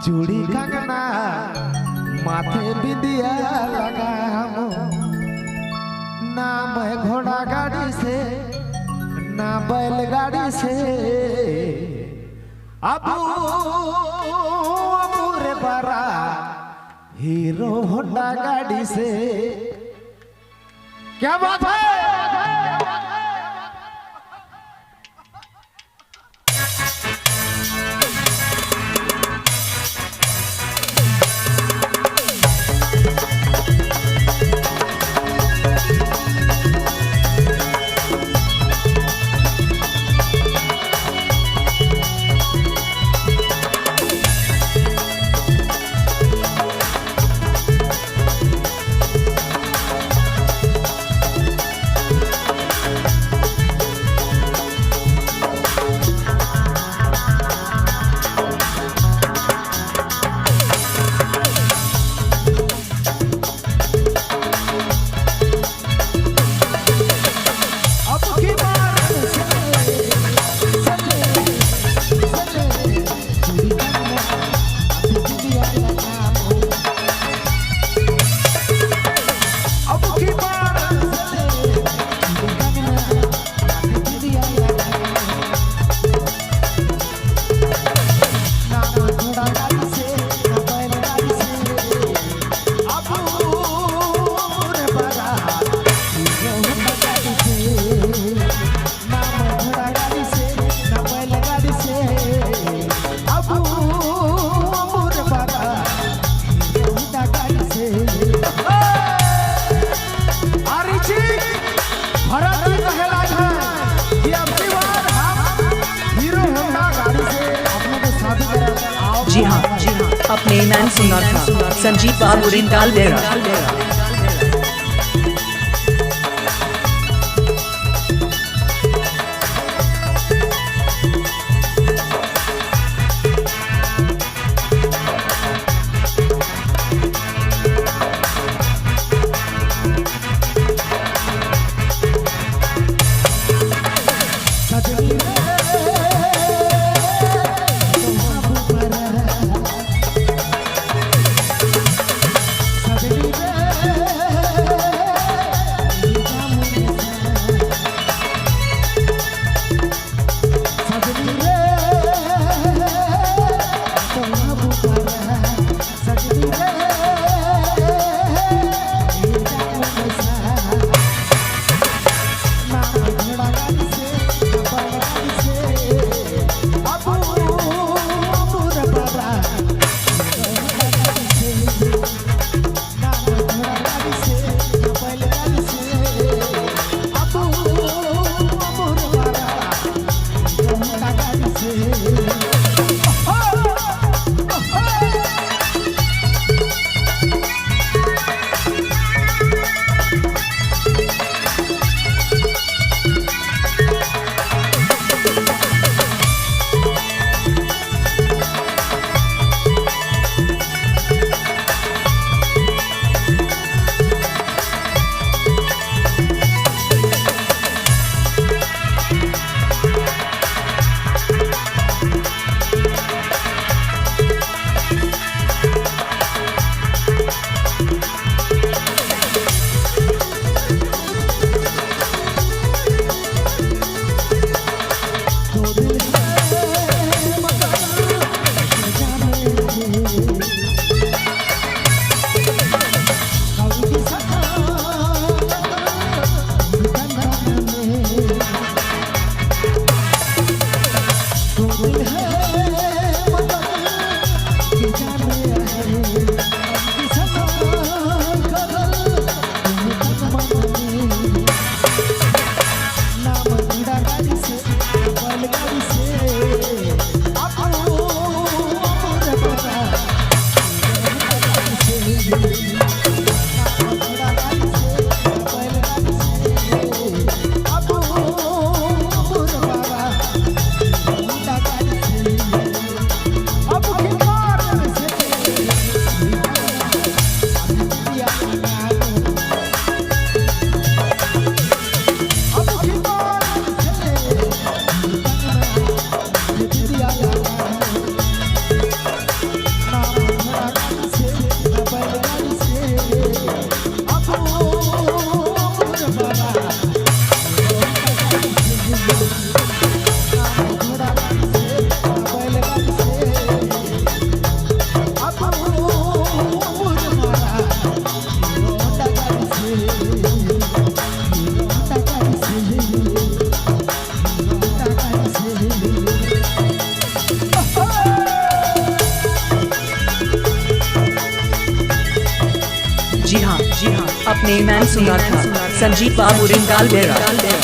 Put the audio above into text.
चूड़ी कंगना माथे बिंदिया लगा हम। ना मैं घोड़ा गाड़ी से ना बैलगाड़ी से, अबू अबू रे बरा हीरो होंडा गाड़ी से। क्या बात है। अब की बार अब की बार भरत जी कहलाज है कि अब की बार हम हीरो होंडा गाड़ी से अपने को शादी करा। जी हाँ, जी हाँ, अपने मैन सुना था संजीव बाबू रिंगाल बेरा। सजनी रे सजनी रे सजनी रे सजनी रे अपने मैन सुना था संजीव बाबू रिंगाल बेरा।